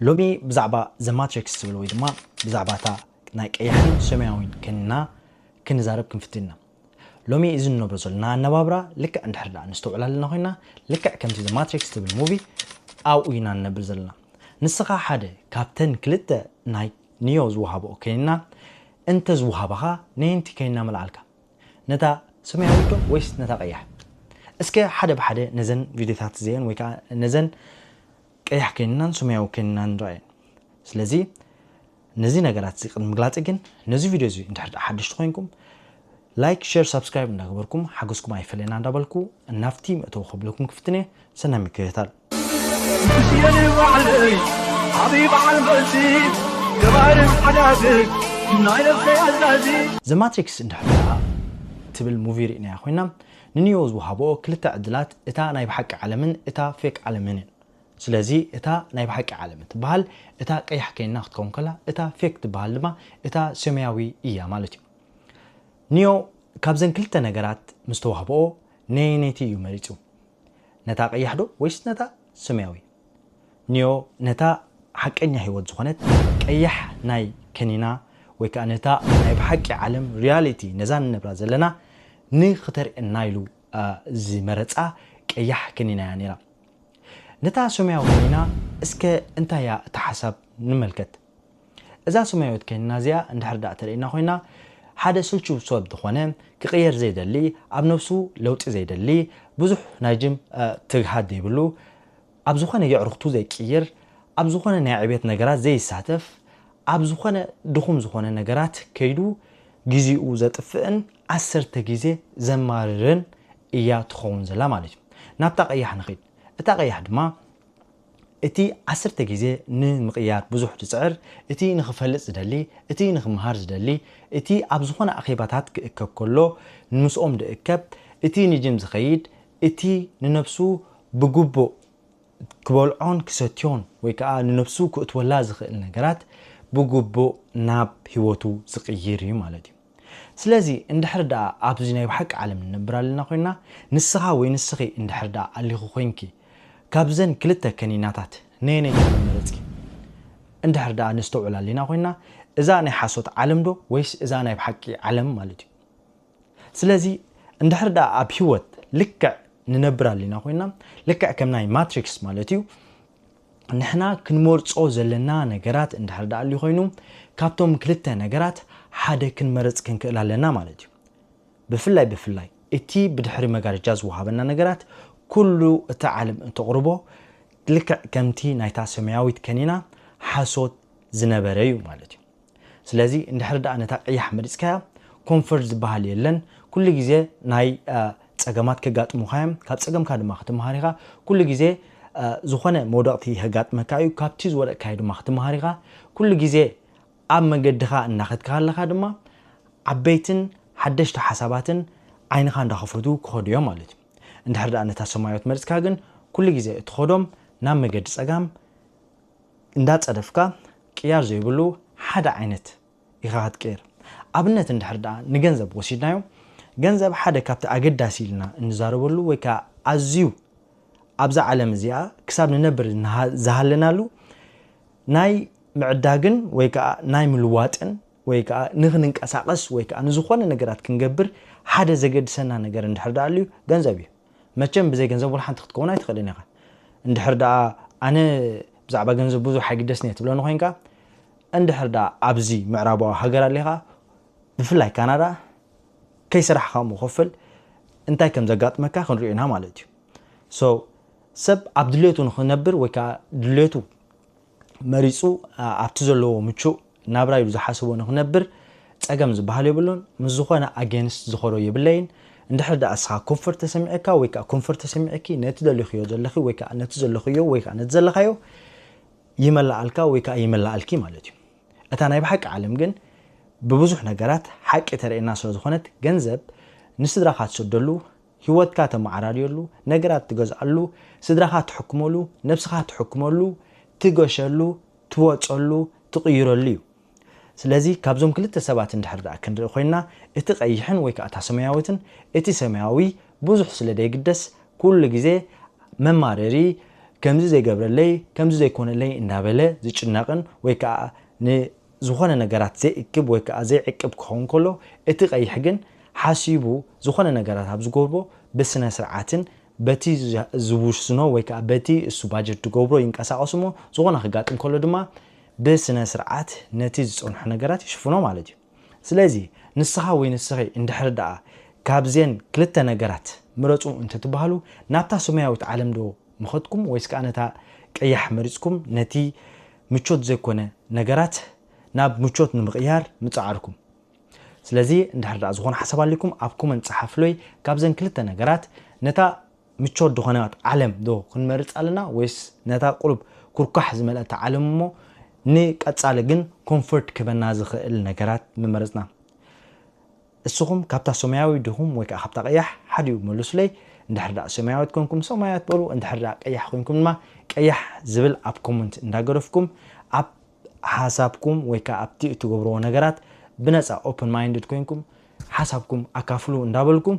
ሎሚ ብዛዕባ ዘ ማትሪክስ ትብል ወይ ድማ ብዛዕባ እታ ናይ ቀያሕን ሰማያዊን ከኒና ክንዛረብ ክንፍትን ኢና። ሎሚ እዚ እንነብሮ ዘለና ኣነባብራ ልክዕ እንድሕር ደኣ ንስተውዕል ኣለና ኮይና፣ ልክዕ ከምቲ ዘ ማትሪክስ ትብል ሙቪ ኣብኡ ኢና ንነብር ዘለና። ንስኻ ሓደ ካብተን ክልተ ናይ ኒዮ ዝወሃብኦ ከኒና እንተ ዝወሃበኻ ነየንቲ ከኒና ምልዓልካ? ነታ ሰማያዊት ዶ ወይስ ነታ ቀያሕ? እስከ ሓደ ብሓደ ነዘን ቪድዮታት እዚአን ወይ ከዓ ነዘን ቀያሕ ከኒናን ሰማያዊ ከኒናን ንረኣየን። ስለዚ ነዚ ነገራት እዚ ቅድሚ ምግላጽ ግን ነዚ ቪድዮ እዚ እንድሕር ደኣ ሓደሽቲ ኮይንኩም ላይክ፣ ሸር፣ ሳብስክራይብ እንዳገበርኩም ሓገዝኩም ኣይፈለየና እንዳበልኩ ናብቲ መእተዊ ከብለኩም ክፍትን እየ። ሰናይ ምክትታል። የኔ ባዕለይ ዓብይ በዓል መዚ ገባርን ሓዳግን ናይ ነፍሰይ ኣዛዚ ዘ ማትሪክስ እንድሕር ደኣ ትብል ሙቪ ርኢናያ ኮይና ንኒዮ ዝወሃብኦ ክልተ ዕድላት እታ ናይ ብሓቂ ዓለምን እታ ፌክ ዓለምን እየን። ስለዚ እታ ናይ ብሓቂ ዓለም እትበሃል እታ ቀያሕ ከኒና ክትከውን ከላ እታ ፌክ ትበሃል ድማ እታ ሰማያዊ እያ ማለት እዩ። ኒዮ ካብዘን ክልተ ነገራት ምስ ተዋህብኦ ነየነይቲ እዩ መሪጹ? ነታ ቀያሕ ዶ ወይስ ነታ ሰማያዊ? ኒዮ ነታ ሓቀኛ ህይወት ዝኾነት ቀያሕ ናይ ከኒና ወይ ከዓ ነታ ናይ ብሓቂ ዓለም ሪያሊቲ ነዛ ንነብራ ዘለና ንኽተርእየና ኢሉ ዝመረጻ ቀያሕ ከኒና እያ ነይራ። ነታ ሰማያዊ ከኒና እስከ እንታይ እያ እታ ሓሳብ ንመልከት። እዛ ሰማያዊት ከኒና እዚኣ እንድሕር ደኣ ተርእየና ኮይና ሓደ ስልቹ ሰብ ዝኾነ ክቕየር ዘይደሊ ኣብ ነብሱ ለውጢ ዘይደሊ ብዙሕ ናይ ጅም ትግሃት ዘይብሉ ኣብ ዝኾነ የዕርኽቱ ዘይቅይር ኣብ ዝኾነ ናይ ዕቤት ነገራት ዘይሳተፍ ኣብ ዝኾነ ድኹም ዝኾነ ነገራት ከይዱ ግዜኡ ዘጥፍእን ዓሰርተ ግዜ ዘማርርን እያ ትኸውን ዘላ ማለት እዩ። ናብታ ቀያሕ ንኺድ። እታ ቀያሕ ድማ እቲ ዓሰርተ ግዜ ንምቕያር ብዙሕ ዝጽዕር፣ እቲ ንኽፈልጥ ዝደሊ፣ እቲ ንኽምሃር ዝደሊ፣ እቲ ኣብ ዝኾነ ኣኼባታት ክእከብ ከሎ ምስኦም ዝእከብ፣ እቲ ንጅም ዝኸይድ፣ እቲ ንነብሱ ብግቡእ ክበልዖን ክሰትዮን ወይ ከዓ ንነብሱ ክእትወላ ዝኽእል ነገራት ብግቡእ ናብ ህይወቱ ዝቕይር እዩ ማለት እዩ። ስለዚ እንድሕር ደኣ ኣብዚ ናይ ብሓቂ ዓለም ንነብር ኣለና ኮይና ንስኻ ወይ ንስኺ እንድሕር ደኣ ኣሊኹ ኮይንኪ ካብዘን ክልተ ከኒናታት ነየነይቲ ምመረጽኪ? እንድሕር ደኣ ነስተውዕል ኣሊና ኮይና እዛ ናይ ሓሶት ዓለም ዶ ወይስ እዛ ናይ ብሓቂ ዓለም ማለት እዩ። ስለዚ እንድሕር ደኣ ኣብ ህይወት ልክዕ ንነብር ኣሊና ኮይና ልክዕ ከም ናይ ማትሪክስ ማለት እዩ ንሕና ክንመርጾ ዘለና ነገራት እንድሕር ደኣ ኣልዩ ኮይኑ ካብቶም ክልተ ነገራት ሓደ ክንመርጽ ክንክእል ኣለና ማለት እዩ። ብፍላይ ብፍላይ እቲ ብድሕሪ መጋረጃ ዝወሃበና ነገራት ኩሉ እታ ዓለም እተቕርቦ ልክዕ ከምቲ ናይታ ሰማያዊት ከኒና ሓሶት ዝነበረ እዩ ማለት እዩ። ስለዚ እንድሕር ደኣ ነታ ቀያሕ መሪጽካያ ኮንፈርት ዝበሃል የለን። ኩሉ ግዜ ናይ ጸገማት ከጋጥሙኻ እዮም። ካብ ጸገምካ ድማ ክትመሃር ኢኻ። ኩሉ ግዜ ዝኾነ መውደቕቲ ከጋጥመካ እዩ። ካብቲ ዝወደቕካዮ ድማ ክትመሃር ኢኻ። ኩሉ ግዜ ኣብ መገድኻ እናኸድካ ከለኻ ድማ ዓበይትን ሓደሽቲ ሓሳባትን ዓይንኻ እንዳኸፈቱ ክኸዱ እዮም ማለት እዩ። እንድሕር ደኣ ነታ ሰማያዊት መሪጽካ ግን ኩሉ ግዜ እትኸዶም ናብ መገዲ ጸጋም እንዳጸደፍካ ቅያር ዘይብሉ ሓደ ዓይነት ኢኻ ክትቅየር። ኣብነት እንድሕር ደኣ ንገንዘብ ወሲድናዮ፣ ገንዘብ ሓደ ካብቲ ኣገዳሲ ኢልና እንዛረበሉ ወይ ከዓ ኣዝዩ ኣብዛ ዓለም እዚኣ ክሳብ ንነብር ዝሃለናሉ ናይ ምዕዳግን ወይ ከዓ ናይ ምልዋጥን ወይ ከዓ ንኽንንቀሳቐስ ወይ ከዓ ንዝኾነ ነገራት ክንገብር ሓደ ዘገድሰና ነገር እንድሕር ደኣ ኣልዩ ገንዘብ እዩ። መቸም ብዘይ ገንዘብ ወላ ሓንቲ ክትከውን ኣይትኽእልን ኢኻ። እንድሕር ደኣ ኣነ ብዛዕባ ገንዘብ ብዙሕ ኣይግደስን እየ ትብለኒ ኮይንካ፣ እንድሕር ደኣ ኣብዚ ምዕራባዊ ሃገር ኣሊኻ ብፍላይ ካናዳ ከይሰራሕኻ እሞ ከፍል እንታይ ከም ዘጋጥመካ ክንሪኦ ኢና ማለት እዩ። So ሰብ ኣብ ድሌቱ ንኽነብር ወይ ከዓ ድሌቱ መሪፁ ኣብቲ ዘለዎ ምቹእ ናብራ ኢሉ ዝሓሰቦ ንክነብር ፀገም ዝበሃል የብሉን። ምስ ዝኾነ ኣጌንስት ዝኸዶ የብለይን። እንድሕር ደኣ እስኻ ኮንፈርት ተሰሚዕካ ወይ ከዓ ኮንፈርት ተሰሚዕኪ ነቲ ደሊኽዮ ዘለኺ ወይ ከዓ ነቲ ዘለኽዮ ወይ ከዓ ነቲ ዘለኻዮ ይመላኣልካ ወይ ከዓ ይመላኣልኪ ማለት እዩ። እታ ናይ ብሓቂ ዓለም ግን ብብዙሕ ነገራት ሓቂ ተርእየና ስለ ዝኾነት ገንዘብ ንስድራኻ ትሰደሉ፣ ህይወትካ ተመዓራርየሉ፣ ነገራት ትገዝኣሉ፣ ስድራኻ ትሕክመሉ፣ ነብስኻ ትሕክመሉ፣ ትገሸሉ፣ ትወፀሉ፣ ትቕይረሉ እዩ። ስለዚ ካብዞም ክልተ ሰባት እንድሕር ደኣ ክንርኢ ኮይና እቲ ቀይሕን ወይ ከዓ እታ ሰማያዊትን እቲ ሰማያዊ ብዙሕ ስለ ደይግደስ ኩሉ ግዜ መማረሪ ከምዚ ዘይገብረለይ ከምዚ ዘይኮነለይ እንዳበለ ዝጭነቕን ወይ ከዓ ንዝኾነ ነገራት ዘይእክብ ወይ ከዓ ዘይዕቅብ ክኸውን ከሎ፣ እቲ ቀይሕ ግን ሓሲቡ ዝኾነ ነገራት ኣብ ዝገብሮ ብስነ ስርዓትን በቲ ዝውስኖ ወይ ከዓ በቲ እሱ ባጀት ዝገብሮ ይንቀሳቐሱ እሞ፣ ዝኾነ ክጋጥም ከሎ ድማ ብስነ ስርዓት ነቲ ዝፀንሖ ነገራት ይሽፍኖ ማለት እዩ። ስለዚ ንስኻ ወይ ንስኺ እንድሕር ደኣ ካብዘን ክልተ ነገራት ምረፁ እንተትበሃሉ፣ ናብታ ሰማያዊት ዓለም ዶ ምኸድኩም ወይስ ከዓ ነታ ቀያሕ መሪፅኩም ነቲ ምቾት ዘይኮነ ነገራት ናብ ምቾት ንምቕያር ምፃዓርኩም? ስለዚ እንድሕር ደኣ ዝኾነ ሓሳብ ኣሊኩም ኣብ ኮመንት ፀሓፍሎይ። ካብዘን ክልተ ነገራት ነታ ምቾት ዝኾነት ዓለም ዶ ክንመርፅ ኣለና ወይስ ነታ ቁሩብ ኩርኳሕ ዝመልአታ ዓለም እሞ ንቀፃሊ ግን ኮምፎርት ክበና ዝኽእል ነገራት ምመረፅና? እስኹም ካብታ ሰማያዊ ዲኹም ወይ ከዓ ካብታ ቀያሕ ሓዲኡ መልሱለይ። እንድሕር ደኣ ሰማያዊት ኮንኩም ሰማያዊት በሉ፣ እንድሕር ደኣ ቀያሕ ኮይንኩም ድማ ቀያሕ ዝብል ኣብ ኮመንት እንዳገደፍኩም ኣብ ሓሳብኩም ወይ ከዓ ኣብቲ እትገብርዎ ነገራት ብነፃ ኦፕን ማይንድድ ኮይንኩም ሓሳብኩም ኣካፍሉ እንዳበልኩም፣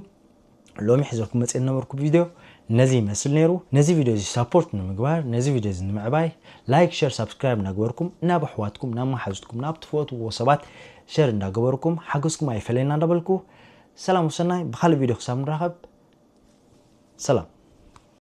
ሎሚ ሒዘልኩም መፅእ ዝነበርኩ ቪድዮ ነዚ ይመስል ነይሩ። ነዚ ቪድዮ እዚ ሳፖርት ንምግባር፣ ነዚ ቪድዮ እዚ ንምዕባይ ላይክ፣ ሸር፣ ሳብስክራይብ እናገበርኩም ናብ ኣሕዋትኩም፣ ናብ መሓዙትኩም፣ ናብ ትፈትውዎ ሰባት ሸር እንዳገበርኩም ሓገዝኩም ኣይፈለየና እንዳበልኩ ሰላም ወሰናይ። ብካልእ ቪድዮ ክሳብ ንራኸብ ሰላም።